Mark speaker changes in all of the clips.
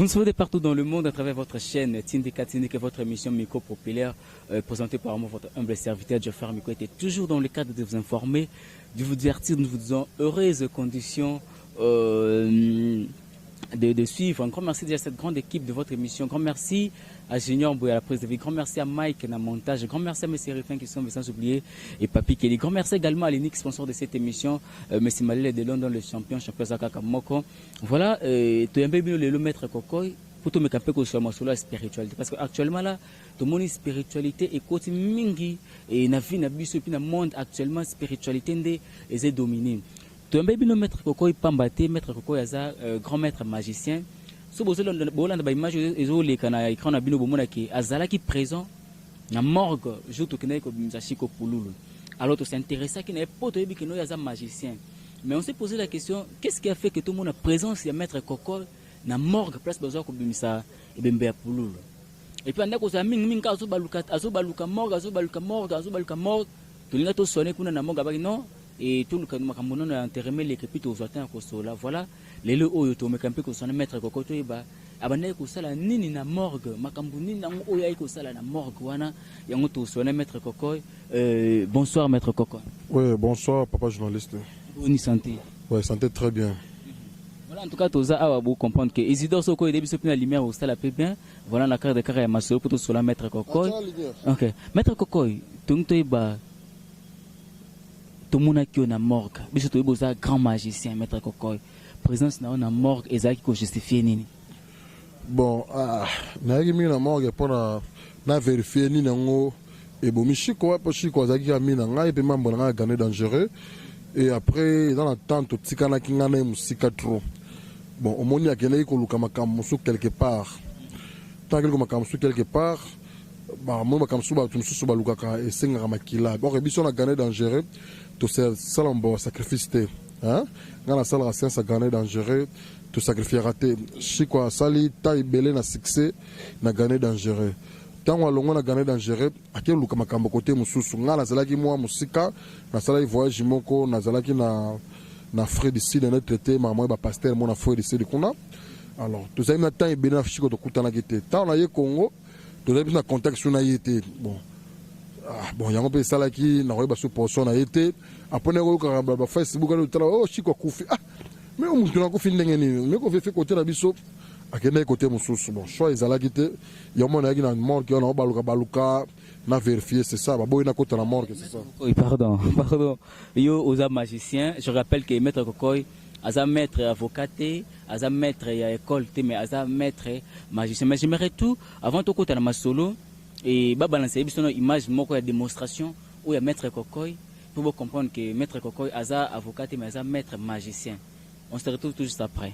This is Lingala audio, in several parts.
Speaker 1: Vous nous suivez partout dans le monde à travers votre chaîne Tindika Tindika, votre émission Micro Populaire, présentée par moi, votre humble serviteur Geoffrey Micro, était toujours dans le cadre de vous informer, de vous divertir. Nous vous disons heureuses conditions de suivre. Un grand merci déjà à cette grande équipe de votre émission. Un grand merci à Junior Mbouy à la prise de vie. Grand merci à Mike na montage. Grand merci à mes Séraphin qui sont sans oublier et Papi Kelly. Grand merci également à l'unique sponsor de cette émission, Messi Malele de London, le champion, champion Zakaka Moko. Voilà, toyambe bino lelo maître Kokoy pour tout me camper sur ma solo spiritualité parce que actuellement là tout monde spiritualité ekoti mingi et na vie na biso puis na monde actuellement spiritualité nde eze dominé. Toyambe bino maître Kokoy pamba te, maître Kokoy aza grand maître magicien. So bozolanda bolanda ba image ezoleka na écran na bino bomona ke azalaki présent na morgue jour tokendaki kobimisa Chico Pululu. Alors to s'intéressaki na ye po toyebi ke noyo aza magicien. Mais on s'est posé la question, qu'est-ce qui a fait que tout le monde a présence ya maître Kokoy na morgue place bazwa kobimisa ebembe ya Pululu. Et puis andako za mingi mingi azo baluka, azo baluka morgue, azo baluka morgue, azo baluka morgue. Tolinga to sonner kuna na morgue abaki non et tout le makambo nono ya enterrement leke puis tozwa temps ya kosola. Voilà lelo oyo tomeka mpe kosona maître Kokoy toyeba abandaki kosala nini na morgue, makambo nini yango oyo ayaki kosala na morgue wana yango tosona maître Kokoy. Bonsoir maître Kokoy.
Speaker 2: Oui, bonsoir papa journaliste.
Speaker 1: Bonne santé.
Speaker 2: Oui, santé très bien.
Speaker 1: Voilà, en tout cas toza awa bo comprendre que Isidore soko yebi biso na lumière au sala pe bien. Voilà la carte de carrière ya masolo pour tosola maître Kokoy.
Speaker 2: Attends, lumière.
Speaker 1: OK. Maître Kokoy, tongi toyeba tomonaki yo na morgue. Biso toyebi oza grand magicien maître Kokoy. Présence na yo na morgue ezalaki ko justifier nini?
Speaker 2: Bon, nayaki mingi na morgue mpona na vérifier nini yango ebomi Chico, po Chico azalaki kaka mingi na ngai mpe mambo na ngai ya gane dangereux. Et après eza na temps totikanaki ngai na ye mosika trop. Bon, omoni akendaki koluka makambo mosusu quelque part. Ntango akendaki makambo mosusu quelque part, bamoni makambo mosusu bato mosusu balukaka esengaka makila. Or biso na gane dangereux tosala mbo sacrifice te. Hein? Ngai nasalaka science ya gane dangereux, tosacrifiera te. Chico asali ta ebele na succès na gane dangereux. Ntango alongwa na gane dangereux ake luka makambo kote mosusu. Ngai nazalaki mwa mosika, nasalaki voyage moko, nazalaki na Afrique du Sud, na traité makambo ya ba pasteur mo na Afrique du Sud kuna. Alors tozali na temps ebele na Chico tokutanaki te. Ntango na ye Congo tozali biso na contact so na ye te. Bon, bon yango mpe esalaki nakoyeba so portion na ye te. Après nakoyokaka ba Facebook ali otala oh Chico akufi. Mais moto nakufi ndenge nini? Mais ko fait côté na biso akendaki côté mosusu. Bon, choix ezalaki te. Yango nayaki na morgue wana baluka baluka na vérifier, c'est ça. Baboyi na kota na morgue, c'est ça.
Speaker 1: Oui, pardon, pardon. Yo oza magicien, je rappelle que maître Kokoy aza maître avocat te, aza maître ya école te, mais aza maître magicien. Mais j'aimerais tout avant tokota na masolo et ba balancer biso na image moko ya démonstration oyo ya maître Kokoy pour comprendre que maître Kokoy aza avocat te, mais aza maître magicien. On se retrouve tout juste après.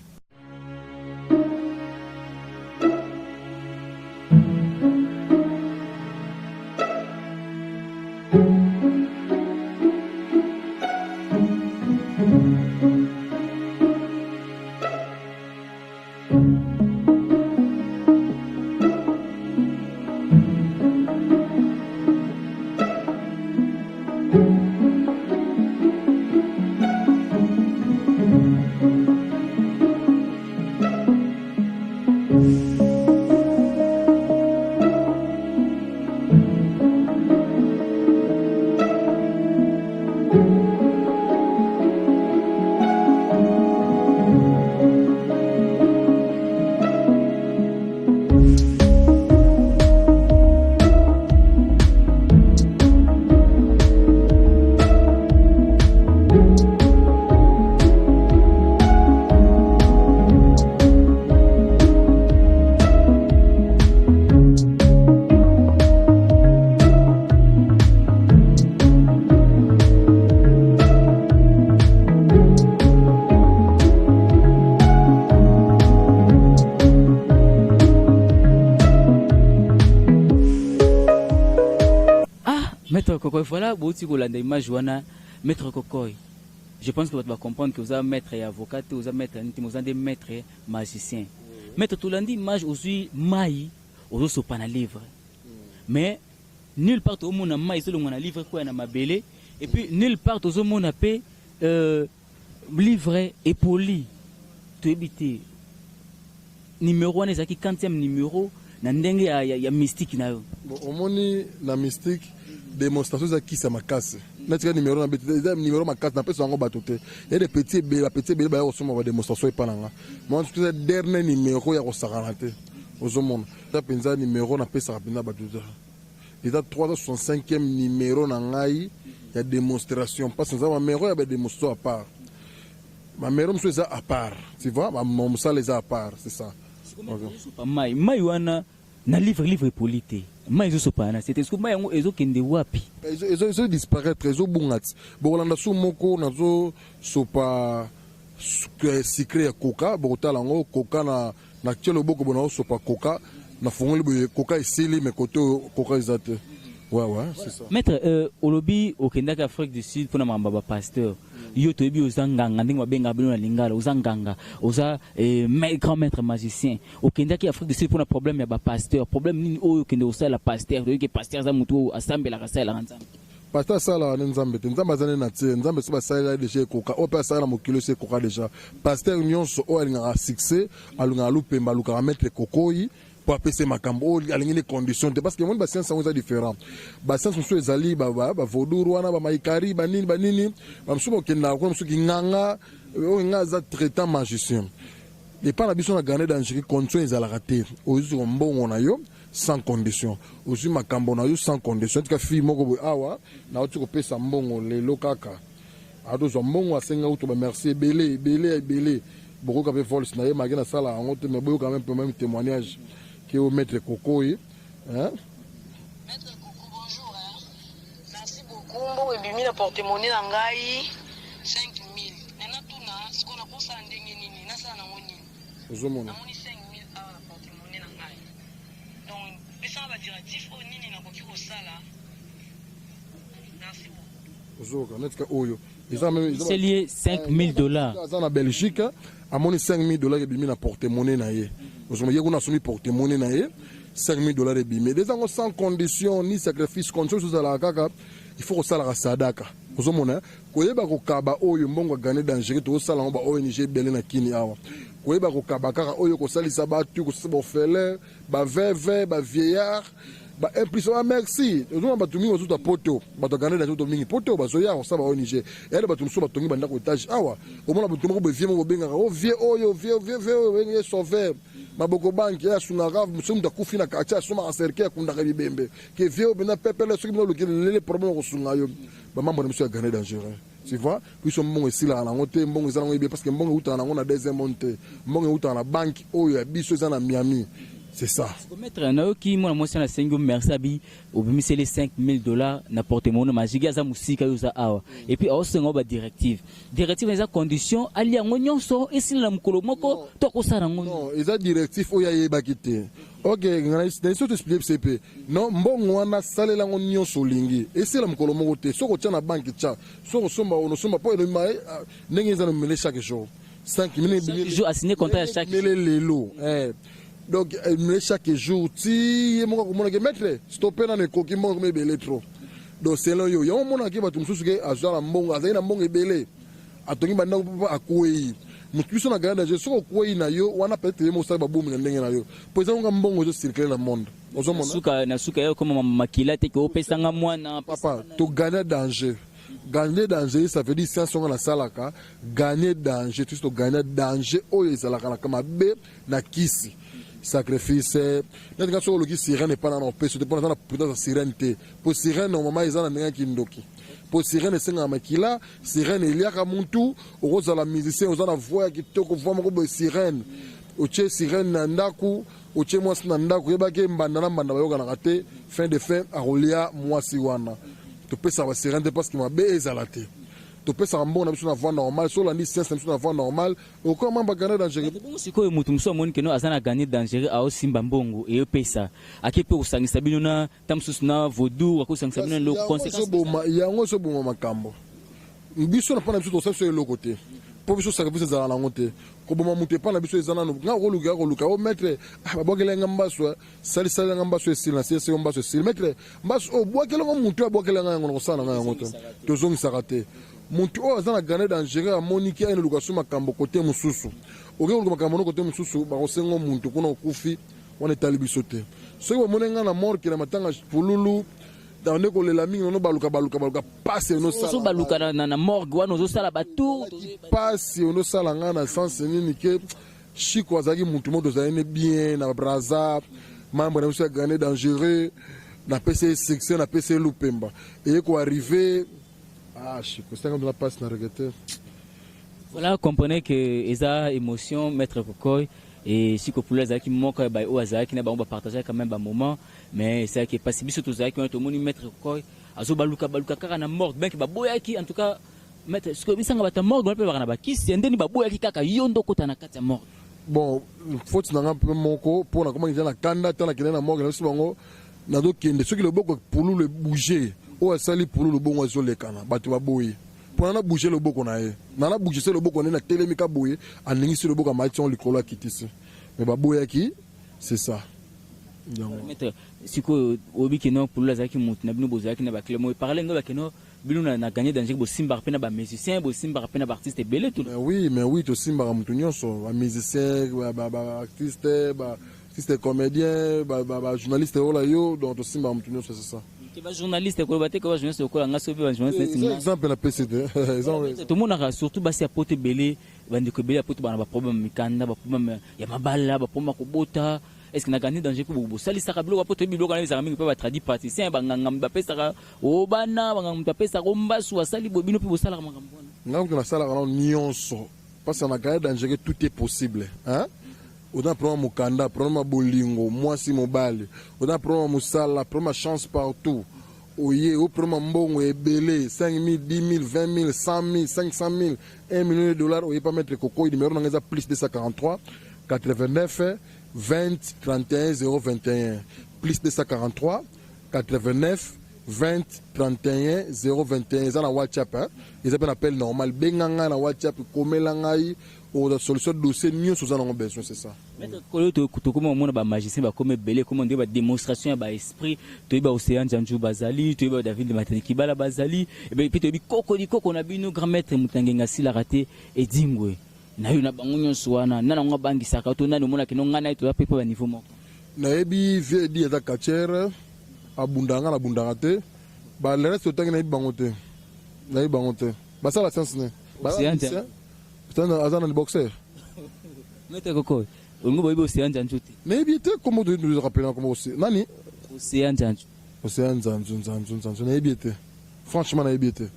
Speaker 1: Maître Kokoy, voilà, bouti kolanda image wana, Maître Kokoy. Je pense que vous allez comprendre que vous avez maître et avocat, vous avez maître, vous avez maître magicien. Maître tolandi image ozui mai ozo sopa na livre. Mais nulle part au monde mai ezolongwa na livre quoi na mabele et puis nulle part ozomona pe livre epoli. Toyebi te. Numéro wana ezalaki quantième numéro na ndenge ya mystique na yo?
Speaker 2: Bon, omoni, na mystique, démonstration eza kisa makasi. Natika numéro na beti, eza numéro makasi, napesa yango bato te. Ya de petit ebele, bapetit ebele baya kosomba badémonstration epa na nga. Moi, eza dernier numéro ya kosakana te. Ozomona, eza mpenza numéro napesaka mpenza bato te. Eza 365e numéro na ngai ya démonstration, parce eza banuméro ya badémonstration à part, banuméro mosusu eza à part, tu vois, mosala eza à part, c'est ça.
Speaker 1: Ezosopa mai, mai wana na livre, livre epoli te, mai ezosopana na se te. Mai yango ezokende wapi?
Speaker 2: Ezodisparaître, ezobunga ti bokolanda su moko. Nazosopa secret ya koka, bokotala yango. Koka na tie loboko bo, nazosopa koka, nafungoli boye, koka esili, mais kote oyo koka eza te. Ouais, c'est ça.
Speaker 1: Maître, olobi okendaki Afrique du Sud mpona makambo ya bapasteur. Yo toyebi oza nganga, ndenge babengaka bino na lingala, oza nganga, oza grand maître magicien. Okendaki Afrique du Sud mpona problème ya bapasteur. Problème nini oyo okende kosalela pasteur? Toyebi ke pasteur aza motu oyo asambelaka, asalelaka Nzambe.
Speaker 2: Pasteur asalaka nde Nzambe te. Nzambe aza nde na tie. Nzambe so basalela déjà ekoka. Oyo mpe asala na mokili oso ekoka déjà. Pasteur nyonso oyo alingaka succès, alingaka lupemba, alukaka maître Kokoyi mpo apesa makambo oyo alingi ne condition te, parce que moni bascience yango eza différent. Bascience mosusu ezali bavaudou wana, bamaikari, banini banini, bamosusu bakendaka kuna, mosusu kinganga. Oyo nga aza traitant magicien epai na biso na Garnet Dangereux, condition ezalaka te. Ozwi mbongo na yo sans condition, ozwi makambo na yo sans condition. Tika fille moko boye awa, nauti kopesa mbongo lelo kaka, atozwa mbongo, asenga kutu bamerci ebele ebele ebele. Bokoyoka mpe voice na ye make nasala yango te, mais boyoka même même témoignage ke o maître Kokoyi, hein?
Speaker 3: Maître Koko, bonjour. Hein? Merci beaucoup. Mbongo ebimi na porte-monnaie na ngai 5000. Nana tuna sikoyo, nakosala ndenge nini? Nasala nango nini?
Speaker 2: Ozomona.
Speaker 3: Namoni 5000 awa na porte-monnaie na ngai. Donc pesanga badirective oyo nini nakoki kosala. Merci beaucoup.
Speaker 2: Ozoyoka netika oyo eza même
Speaker 1: Selie 5000 $.
Speaker 2: Aza na Belgique, amoni 5000 $ ebimi na porte-monnaie na ye. Ozomona, ye kuna asomi porte-monnaie na ye, 5000 $ ebimi. Eza yango sans condition ni sacrifice. Condition mosusu ezalaka kaka il faut kosalaka sadaka. Ozomona, koyeba kokaba oyo mbongo ya Garnet Dangereux, tozosala yango ba ONG ebele na kini awa. Koyeba kokaba kaka oyo kosalisa bato, kosalisa baorphelin, baveuve, bavieillard, baimplice ba merci. Ozomona, bato mingi bazuta poto, bato ya Garnet Dangereux to mingi poto bazoya kosala ba ONG. Eyade bato mosusu batongi bandako étage awa. Omona bato moko boye, vieux moko bobengaka o vieux oyo, vieux, vieux, vieux oyo obengi ye sauveur maboko banki, ye asungaka soki moto akufi na quartier, asomaka cercueil, akundaka bibembe. Ke vieux oyo mpenza pepele, soki bino oluki lele problème, akosunga yo. Bamambo na biso ya Garnet Dangereux, tu vois, biso mbongo esilaka nango te. Mbongo eza nango ebie, parce que mbongo eutaka nango na deuxième monde te. Mbongo eutaka na banque oyo ya biso eza na Miami, c'est ça.
Speaker 1: Maître, nayoki mwana mwasi wana asengi yo merci, abi obimiseli 5000 $ na porte-monnaie magique. Aza mosika, yo oza awa, et puis aosenga yo badirective. Directive eza condition alia yango nyonso esila na mokolo moko to akosala yango?
Speaker 2: Non, eza directive oyo ayebaki te. Ok, na biso toexpliquer biso mpe non. Mbongo wana, salela yango nyonso olingi, esila mokolo moko te. Soki otya na banque, tya. Soki osomba, onosomba, mpo elobima ndenge eza nomele chaque jour 5.
Speaker 1: Chaque jour, asigné contrat ya chaque
Speaker 2: mele lelo, eh. Donc emele chaque jour ti ye moko akomonaki: "Maître, stoppe nano, ekoki, mbongo ekomi ebele trop." Donc selon yo, yango omonaki bato mosusu ke azwa na mbongo, azali na mbongo ebele, atongi bandako mpo akwei. Motu biso na Garnet Danger, soki okwei na yo wana, peut-être ye mosala babomi na ndenge na yo, mpo eza konga mbongo ezocircule na monde. Ozomona.
Speaker 1: Suka na suka ye okoma makila te ke opesanga mwana.
Speaker 2: Papa, togagner danger. Gagner danger, ça veut dire science onga nasalaka gagner danger. Tusi togagner danger oyo ezalaka na mabe na kisi sacrifice. Neti nga, soki oloki sirène epa na opesi te, mpona aza na prudence ya sirène te, po sirène normalement eza na ndenge ya kindoki, po sirène esengaka makila, sirène eliaka mutu. Okozala musicien, oza na voix ya kitoko, voix moko boye, sirène otie sirène na ndako, otie mwasi na ndako, oyebaki mbanda na mbanda bayokanaka te. Fin de fin akolia mwasi wana. Topesaka basirène te, parce que mabe ezala te. Topesaka mbongo na biso na voie normale. So olandi science na biso na voie normale, okoma membre Garnet Dangereux.
Speaker 1: Bongo sikoyo, moto mosusu amoni keno aza na Garnet Dangereux, aosimba mbongo eyopesa, ake mpe kosangisa bino na ta mosusu na vaudou, akosangisa bino na eloko, conséquence?
Speaker 2: Yango ezoboma makambo. Biso na mpa na biso, tosala biso eloko te, mpo biso sacrifice ezalaka nango te. Koboma moto epa na biso eza nano nga koluka koluka o maître, babwakela nga mbaso, salisali nga mbaso esili na seseko, mbaso esili, maître, mbaso oyo bwakelango, motu abwakela nga yango, na kosala na nga yango te. Tozongisaka te. Motu oyo aza na grenade dangereux amoniki ayende luka so makambo kote mosusu. Okoki koluka makambo no kote mosusu, bakosengo muntu kuna okufi, wana etali biso te. Soki bamoni ngai na morke na matanga pululu, nde kolela mingi nono, baluka baluka baluka pasi.
Speaker 1: Ozobaluka na morgue wana, ozosala batour.
Speaker 2: Pasi onosala ngai na sens nini ke Chiko azalaki mutu moko tozali ne bien na Braza, membre na biso ya grenade dangereux. Napesi ye succès, napesi ye lupemba, eye koarrive. Ah, Chiko esanga mpena mpasi na regretter.
Speaker 1: Voilà, comprenez que eza émotion. Maître Kokoy et Chiko Pululu azalaki moko ya oyo azalaki na bango, bapartageaki quand même bamoment, mais esalaki epasi. Biso tozalaki wana, tomoni Maître Kokoy azobaluka baluka kaka na morgue, benke baboyaki. En tout cas, maître, sikoyo bisanga bato ya morgue wana mpe baka na bakisi ya ndeni, baboyaki kaka yo nde okota na kati ya morgue.
Speaker 2: Bon, faute na nga mpe moko, mpo nakomaki deja na kanda. Ta nakende na morgue na biso, bango nazokende, soki loboko pululu ebouge, oyo asali pululu bongo azolekana, bato baboyi mpona na bouge loboko na ye, na bouge se loboko nde natelemi ka boye, aningisi loboko, amati yango likolo, akitisi, mais baboyaki, c'est ça.
Speaker 1: Maître, sikoyo oyebi keno Pululu azalaki motu na bino, bozalaki na baclé moyo parle ngo bakeno bino na gagné danger, bosimbaka mpe na bamusicien, bosimbaka mpe na baartiste ebele.
Speaker 2: Mais oui, mais oui, tosimbaka motu nyonso, bamusicien, baartiste, baartiste comédien, bajournaliste oyo yo, donc tosimbaka motu nyonso, c'est ça.
Speaker 1: Bajournaliste, koloba te ke bajournaliste lokola nga, soki mpe bajournaliste.
Speaker 2: Exemple napesi te.
Speaker 1: Tomonaka surtout basi ya poto ebele, bandeko ebele ya poto bana baproblème ya mikanda, baproblème ya mabala, baproblème ya kobota. Est ce que na gagné danger mpe bosalisaka biloko po toyebi biloko wana ezalaka mingi mpe batradipraticiens, banganga bapesaka o bana, banganga moto apesaka o mbasu, asali boye, bino mpe bosalaka makambo wana?
Speaker 2: Ngai kutu nasalaka nano nyonso, parce que na gagné danger tout est possible, hein? Oza na problème ya mokanda, problème ya bolingo, mwasi, mobali, oza na problème ya mosala, problème ya chance partout oye, o problème ya mbongo ebele, 5 000, 10 000, 20 000, 100 000, 500 000, 1 million de dollars, oye pa Maître Kokoy. Numéro nanga eza plus 243 89 20 31 021, plus 243 89 20 31 021. Eza na WhatsApp, hein? Eza mpe na appel normal. Benga ngai na WhatsApp, komela ngai, okozwa solution dossier nyonso oza nango besoin, c'est ça.
Speaker 1: Maître Kolo, tokóma omona bamagicien bakóma ebele, koma nde badémonstration ya baesprit. Toyebi baocéan Njanju bazali, toyebi badavid Matani Kibala bazali, mpe toyebi kokoli koko na bino, grand maître moto na ngenga asilaka te, Edingwe na yo. Na bango nyonso wana, nani yango abangisaka to nani omonaki no ngai na ye toza mpe mpo baniveau moko?
Speaker 2: Nayebi vieux Edi, aza catcheur, abundaka, nga nabundaka te. Balereste otangi, nayebi bango te, nayebi bango te. Basala science ne aza na boxer.
Speaker 1: Maître Koko, olingo boyebi Océan Njanju te?
Speaker 2: Nayebi te. Kombo rappeler, kombo nani?
Speaker 1: Océan Njanju.
Speaker 2: Océan Nzanzu, Nzanzu, Nzanzu, nayebi ye te, franchement nayebi ye te.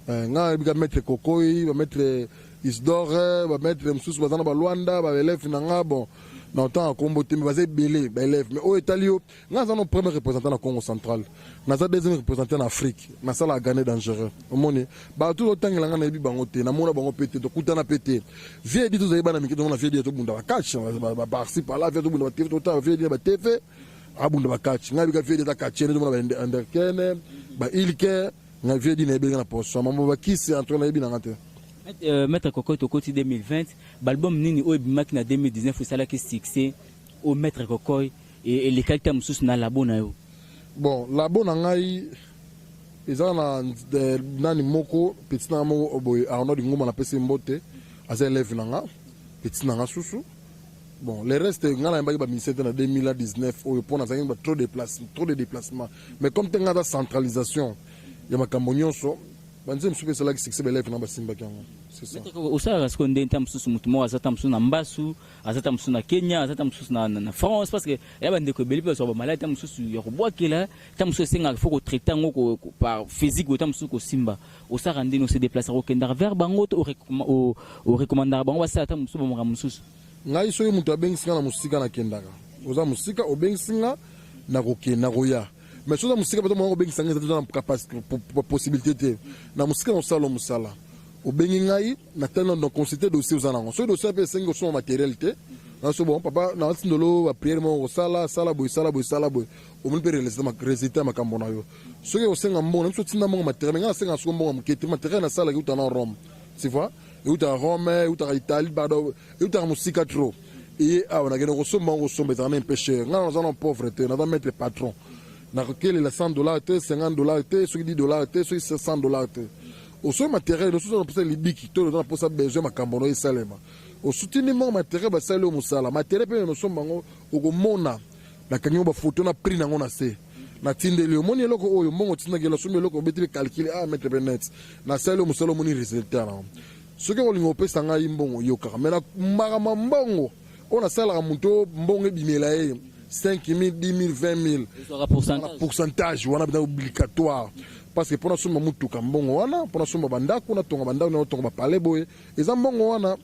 Speaker 2: Ngai nayebi ka Maître Kokoi, bamaître Isidore, bamaître mosusu baza na balwanda, baélève na nga. Bon, na otanga kombo te, mais baza ebele baélève. Mais oyo etali yo, ngai naza no premier représentant na Congo Central, naza deuxième représentant na Afrique, nasalaka gane dangereux. Omoni bato otangela ngai, nayebi bango te, namona bango mpe te, tokutana mpe te. Vieux Edi, tozali bana mike, tomona vieux Edi tobunda bakatch baparci pala. Vieux tobunda batv, totala vieux Edi na batv abunda bakatch. Ngai bika vieux Edi aza catcheur, tomona baanderkene bailke. Ngai vieux Edi nayebi nga na poso mambo bakisi, en tout cas nayebi nanga te.
Speaker 1: Maître Kokoy, tokoti 2020. Baalbum nini oyo ebimaki na 2019 esalaki succès oyo Maître Kokoy elekaki ta mosusu na labo na yo?
Speaker 2: Bon, labo na ngai eza na nani moko, petit na nga moko boye, Arnaud Nguma, napesi mbote, aza élève na nga, petit na nga susu. Bon, le reste, nga nayembaki bamusicien te na 2019 oyo, mpo nazalaki ba trop déplace, trop de déplacement. Mais comme te nga aza centralisation ya makambo nyonso, banzembo mosusu mpe esalaki succès, baélève na basimbaki yango, c'est ça.
Speaker 1: Osalaka sikoyo nde nta mosusu motu moko aza ta mosusu na Mbasu, aza ta mosusu na Kenya, aza ta mosusu na France, parce que ya bandeko ebele mpe bazwaka bamaladi, ta mosusu ya kobwakela, ta mosusu esengaka faut kotraite yango par physique, ta mosusu kosimba. Osalaka ndeni? Ose déplacer, okendaka vers bango to orecommandaka bango basala ta mosusu bamakambo mosusu?
Speaker 2: Ngai soki moto abengisi nga na mosika, nakendaka. Oza mosika, obengisi nga, nakokende, nakoya. Mais soki oza mosika mpe mona kobengisa ngai, eza toza na possibilité te. Na mosika na kosala mosala, obengi ngai, natali na consulte dossier oza nango. Soki dossier mpe esengi kosomba matériel te, naso bon papa, natindolo baprière moko, kosala sala boye, sala boye, sala boye, omoni mpe résultat ya makambo na yo. Soki osenga mbongo na biso, otinda mbongo matériel. Mais ngai nasenga soko mbongo ya moke te. Matériel nasalaki euta na Rome, tu vois, eutaka Rome, eutaka Italie, pardon, eutaka mosika trop. Eye awa, nakende kosomba yango, kosomba ezalaka na mpe cher. Ngai naza na pauvre te, naza maître patron. Nakokelela 100 $ te, 50 $ te, soki 10 $ te, soki 100 $ te. Osomi materiel, osusu na mposa libiki to oza na mposa besoin makambo no esalema, osutini mbongo materiel, basali oyo mosala materiel mpe nosomba yango. Okomona nakangi yango bafoto na prix nango na se, natindeli. Omoni eloko oyo, mbongo otindaki, nasombi eloko, obeti mpe calcul. Ah, maître, mpe net nasali oyo mosala, omoni résultat nango. Soki olinga opesa ngai mbongo, yokaka mais na makambo mbongo oyo nasalaka, moto mbongo ebimela ye 5 000, 10 000, 20 000, pourcentage wana bina obligatoire, parce que mpona somba mutuka, mbongo wana, mpona somba bandako, natonga bandako, natonga bapale boye, eza mbongo wana.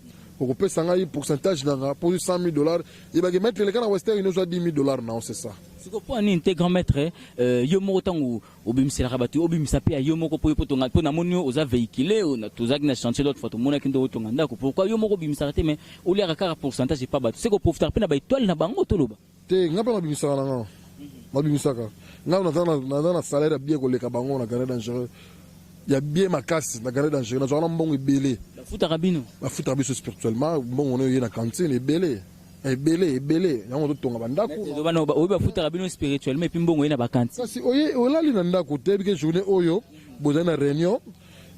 Speaker 2: Okopesa ngai pourcentage nanga mpo 100 000 $, yebaki maître eleka na Western Union, ozwa 10 000 $ nao, c'est ça.
Speaker 1: Siko mpo nini te, grand maître, yo moko ntango obimiselaka bato, obimisa mpe ya yo moko mpo yo mpo tonga? Mpo namoni yo oza véhicule, tozalaki na chantier l'autre fois, tomonaki nde otonga ndako. Pourquoi yo moko obimisaka te, mais oliaka kaka pourcentage epa bato? Seko profitaka mpe na baétoile na bango, toloba.
Speaker 2: Te, nga mpe nabimisaka na nga, nabimisaka nga. Naza na salaire ya bien koleka bango na Gane Dangereux, ya bien makasi na Gane Dangereux. Nazwaka na mbongo ebele.
Speaker 1: Bafutaka bino?
Speaker 2: Bafutaka biso spirituellement. Mbongo no ye na cantine, ebele, ebele, ebele. Yango totonga bandako.
Speaker 1: Oyo bafutaka bino spirituellement, et puis mbongo ye na bacantine.
Speaker 2: Kasi oye olali na ndako te, ebike journée oyo bozali na réunion,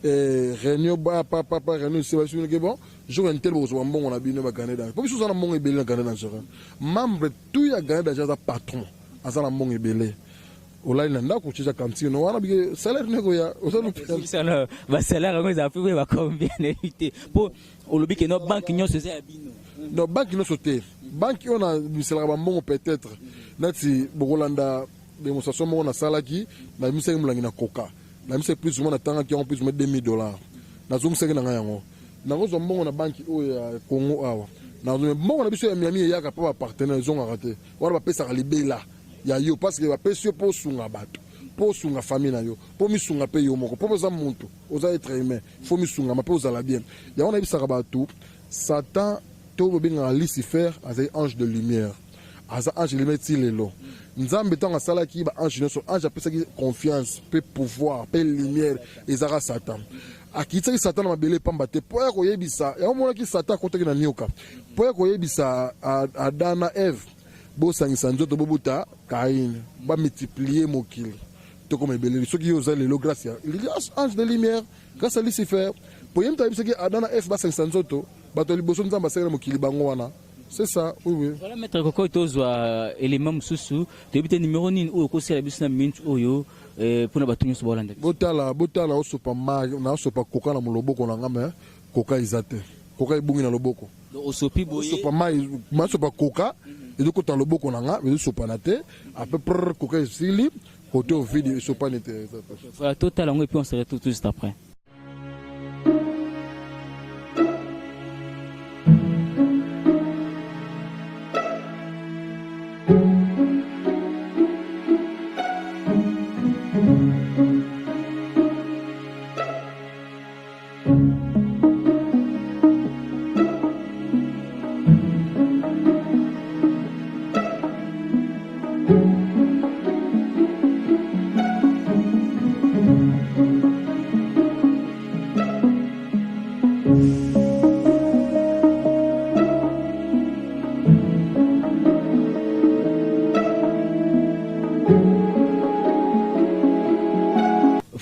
Speaker 2: réunion ba pa pa pa réunion se basi ke bon jour un tel, bokozwa mbongo na bino. Bagane Dangereux, po biso oza na mbongo ebele na Gane Dangereux. Membre tout ya Gane Dangereux aza patron, aza na mbongo ebele. Olali na ndako, otiza cantine wana, bike salaire ndeko ya
Speaker 1: oza. Basalaire yango ezala mpe bacombien, nayebi te, mpo olobi ke no banque nyonso eza ya bino.
Speaker 2: Non, banque nyonso te. Banque oyo namiselaka bambongo, peut-être neti bokolanda démonstration moko nasalaki, nabimisaki molangi na koka, nabisaki plus ou moins, natangaki yango plus ou moins 2000 $, nazongisaki na ngai yango. Nakozwa mbongo na banque oyo ya Congo awa, nazwa mbongo na biso ya Miami, eyaka mpo bapartenaire, ezongaka te. Wana bapesaka libela ya yo, parce que bapesi yo mpo osunga bato, mpo osunga famille na yo, mpo misunga mpe yo moko, mpo oza motu, oza être humain, faut misungama mpe ozala bien. Yango nayebisaka bato, Satan to bobengaka Lucifer azali ange de lumière, aza ange de lumière ti lelo. Nzambe ntango asalaki baange nyonso, ange apesaki confiance mpe pouvoir mpe lumière ezaka Satan. Akitisaki Satan na mabele pamba te mpo ya koyebisa yango. Monaki Satan akotaki na nioka mpo ya koyebisa Adam na Eve: bosangisa nzoto, bobuta Kaine, bamultiplie mokili, tokoma ebeleli. Soki yo oza lelo, grâce ya ange de lumière, grâce à Lucifer, po ye moto ayebisaki Adam na Eve basangisa nzoto, bato ya liboso Nzambe asalaki na mokili, bango wana. C'est ça, oui oui.
Speaker 1: Voilà, maître Kokoy, tozwa élément mosusu. Toyebi te numéro nini oyo okosala biso na minute oyo mpona bato nyonso baolanda
Speaker 2: biso. Botala, botala, osopa mai, naosopa koka na loboko na nga, mais koka eza te, koka ebungi na loboko.
Speaker 1: Donc osopi boye?
Speaker 2: Osopa mai, masopa koka, ezokota na loboko na nga, ezosopana te. Après prr, koka esili kote ovide, esopani te, eza te.
Speaker 1: Voilà, totala yango et puis on se retrouve tout juste après.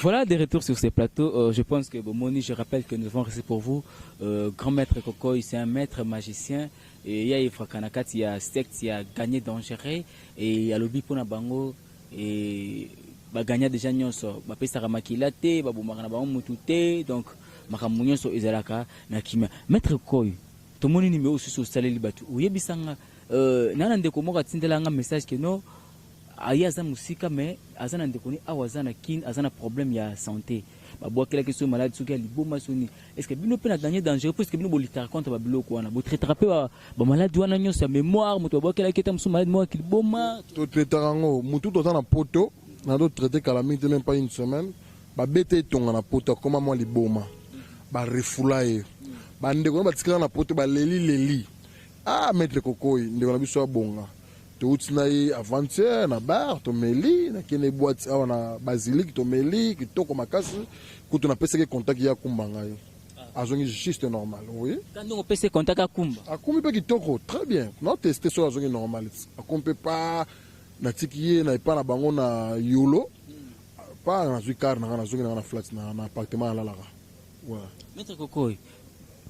Speaker 1: Voilà, de retour sur ces plateaux. Je pense que, bon, Moni, je rappelle que nous avons reçu pour vous grand maître Kokoy, c'est un maître magicien. Et il y a Ifrakanakati, il y a secte, il y a gagné dangereux. Et il y a lobi pona bango. Et bagagna déjà nyonso, bapesaka makila te, babomaka na bango mutu te. Donc makambo nyonso ezalaka na kimia. Maître Koy, tomoni numéro susu osaleli bato, oyebisanga na ndeko moko atindelanga message ke no aye aza mosika, mais aza na ndeko ni awa, aza na Kine, aza na problème ya santé, babwakelaki so maladi soki ya liboma soni. Est ce que bino mpe na Gagné Dangereux, puisque bino bolitaka contre babiloko wana, botraitaka mpe bamaladi wana nyonso ya mémoire, moto babwakelaki ata mosusu maladi moko ya liboma?
Speaker 2: Totraitaka yango. Motu toza na poto, na totraite kala mingi te, même pas une semaine, babeta etonga na poto, akoma mwa liboma, barefula ye. Bandeko na batikala na poto baleli leli: ah, maître Kokoy, ndeko na biso abonga. Touti na ye avant-hier na bar, tomeli, nakende boîte awa na Basilique, tomeli kitoko makasi. Kutu napesaki contact ye, akumba ngai, azongi juste normal, oui.
Speaker 1: Ka ndongo opesi contact, akumba?
Speaker 2: Akumbi mpe kitoko, très bien. Naoteste soki azongi normal, akumbi mpe pa, natiki ye na epa na bango na Yolo pa, nazwi car na nga, nazongi na nga na flat na appartement alalaka. Ouais.
Speaker 1: Maître Kokoy,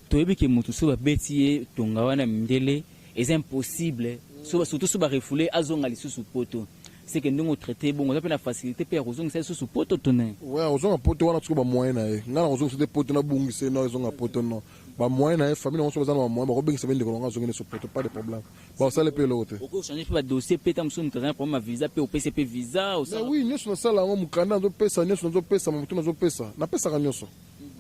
Speaker 1: toyebi ke motu soki babeti ye tonga wana mindele, eza impossible, surtout so barefouler, azonga lisusu Poto. Seke ndenge otraiter bongo, oza mpe na facilité mpe ya kozongisa lisusu Poto tone?
Speaker 2: Ouais, ozonga Poto wana soki bamoyen na ye. Ngai na kozongisa te Poto, nabungisa ye na ezonga Poto, non. Bamoyen na ye, famille nango so baza na bamoyen, bakobengisa mpe ndeko nango azongi neso Poto, pas de problème, bakosala mpe eloko te.
Speaker 1: Okochanger mpe badossier mpe, ta mosusu moto aza na problème ya visa mpe, opesi mpe visa?
Speaker 2: Mais oui, nyonso nasala yango. Mokanda nazopesa, nyonso nazopesa, motu nazopesa, napesaka nyonso,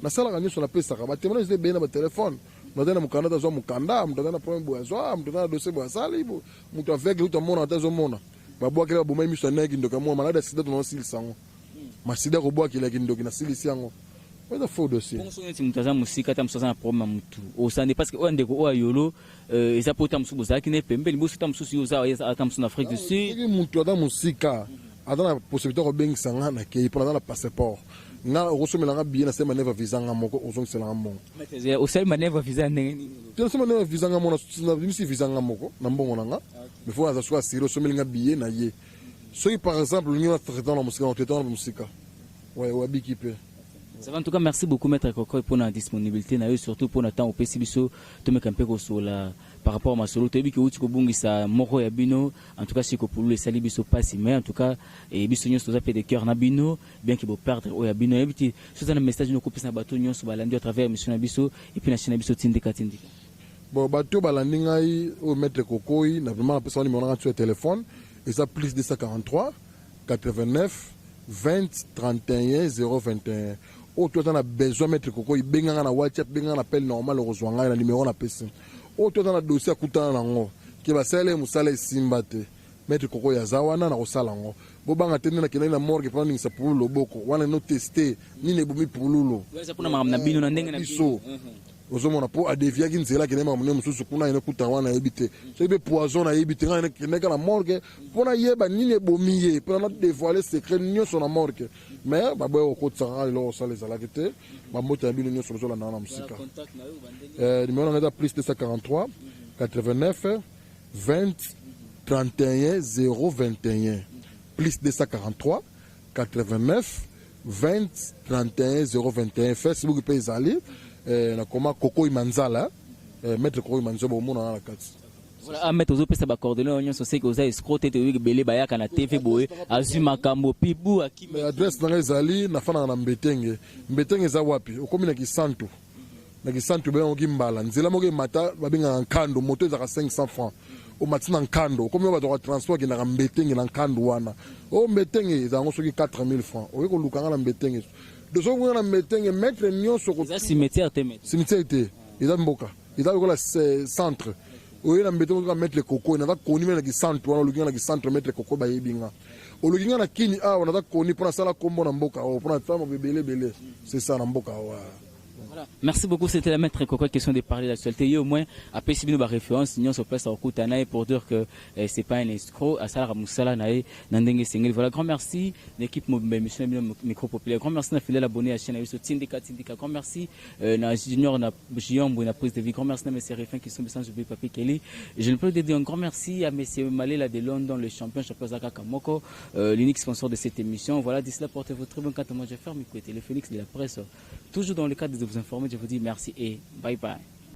Speaker 2: nasalaka nyonso, napesaka batémoignage eza ebele na batelefone. Moto aza na mokanda te, azwa mokanda. Moto aza na problème boye, azwa. Moto aza na dossier boye, asali. Moto aveugle uta amona ate, azomona. Babwakeli, babomai miso ya ndenge kindoki, amona. Malade ya sida, tonaosilisa yango. Masida kobwakelaki ndoki, nasilisi yango. Eza faux dossier.
Speaker 1: Bongo soki neti moto aza mosika, ata mosusu aza na problème ya motu, osande? Parce que oyo ndeko oyo ayolo, eza po ta mosusu bozalaki ne pembeni boso, ta mosusu yo oza ata mosusu na Afrique du Sud.
Speaker 2: Soki motu aza mosika, aza na possibilité ya kobengisa nga, nakei mpo naza na passeport. Nga okosomela nga billet, nasali manœuvre visa nga moko, ozongisela nga mbongo.
Speaker 1: Osali manœuvre visa ndenge nini?
Speaker 2: Te, nasali manœuvre visa nga moko, nabimisi visa nga moko na mbongo na nga. Mais faut aza soki asiri, osomeli nga billet na ye. Soki par exemple olingi na traitant na mosika, na traitant na mosika, ouais, wabiki mpe.
Speaker 1: Ça va, en tout cas, merci beaucoup, Maître Kokoy, pour la disponibilité, na yo, surtout pour le temps opesi biso, tomeka mpe kosola par rapport à masolo. Toyebi ke outi kobungisa moko ya bino, en tout cas Chiko Pululu, esali biso pasi, mais en tout cas et biso nyonso toza mpe de cœur na bino, bien que boperdre oyo ya bino. Yebi ti so eza na message nokopesa na bato nyonso balandi à travers émission na biso et puis na chaîne na biso Tindika Tindika.
Speaker 2: Bon, bato oyo balandi ngai, oyo Maître Kokoy, na vraiment napesa numéro nanga ya téléphone, eza plus 243 89 20 31 021. Oyo to aza na besoin Maître Kokoy, benganga na WhatsApp, benganga na appel normal, okozwa ngai na numéro napesi. Oyo to aza na dossier, akutana nango ke basala ye mosala esimba te, Maître Kokoy aza wana na kosala yango. Bobanga te. Nde nakendaki na morgue mpona ningisa Pululu loboko wana, no teste nini ebomi Pululu.
Speaker 1: Eza mpona makambo na bino na ndenge na
Speaker 2: biso. Ozomona, mpo adeviaki nzela, akende makambo nde mosusu kuna, ayene kuta wana, nayebi te soki mpe poison, nayebi te. Ngai nakendaki na morgue mpo nayeba nini ebomi ye, mpona na dévoiler secret nyonso na morgue, mais baboya kokotisaka nga. Lelo kosala ezalaki te. Bambote na bino nyonso bozolandanga na mosika. Numéro nanga eza plus 243 89 20 31 021, plus 243 89 20 31 021. Facebook mpe ezali, nakoma Kokoy Manzala, Maître Kokoy Manzala, bomonana na kati.
Speaker 1: Voilà, ah, maître, ozopesa bacoordonnées oyo nyonso, seke oza escroc te. Toyebi ebele bayaka na TV boye, azwi makambo pibu akimi.
Speaker 2: Mais adresse nanga ezali, nafandaka na Mbetenge. Mbetenge eza wapi? Okomi na Kisantu, na Kisantu babengangoki Mbala, nzela moko emata babengaka Nkando, moto ezalaka 500 francs. Omati na Nkando, okomi oyo bato ya transport akendaka Mbetenge na Nkando wana. Oyo Mbetenge eza yango soki 4000 francs. Oye koluka nga na Mbetenge. Do soki okoki na Mbetenge, maître nyonso.
Speaker 1: Eza cimetière te, maître?
Speaker 2: Cimetière te, eza mboka, eza lokola centre. Oye na Mbetenge, ozoka Maître Koko, naza koni me na Kisantu wana. Oluki nga na Kisantu, Maître Koko, bayebi nga. Oluki nga na Kini awa, naza koni mpo nasala kombo na mboka oyo, mpo nasala ebele ebele, c'est ça, na mboka awa.
Speaker 1: Voilà. Merci beaucoup, c'était la Maître Coco, question de parler d'actualité. Et au moins, après si nous référence, nous sur place à Okutana pour dire que c'est pas un escroc, asala mosala na ye na ndenge esengeli. Voilà, grand merci l'équipe émission Micro Populaire. Grand merci na fidèle abonné à la chaîne biso Tindika Tindika. Grand merci na Junior na Jiyombo na prise de vie. Grand merci na monsieur Rifin qui sont sans oublier Papi Kelly. Je ne peux dire un grand merci à monsieur Malela de London, le champion, champion Zaka Kamoko, l'unique sponsor de cette émission. Voilà, d'ici là, portez-vous très bien. Quant à moi, je ferme, écoutez, le Phoenix de la presse. Toujours dans le cadre de vous informer, je vous dis merci et bye bye.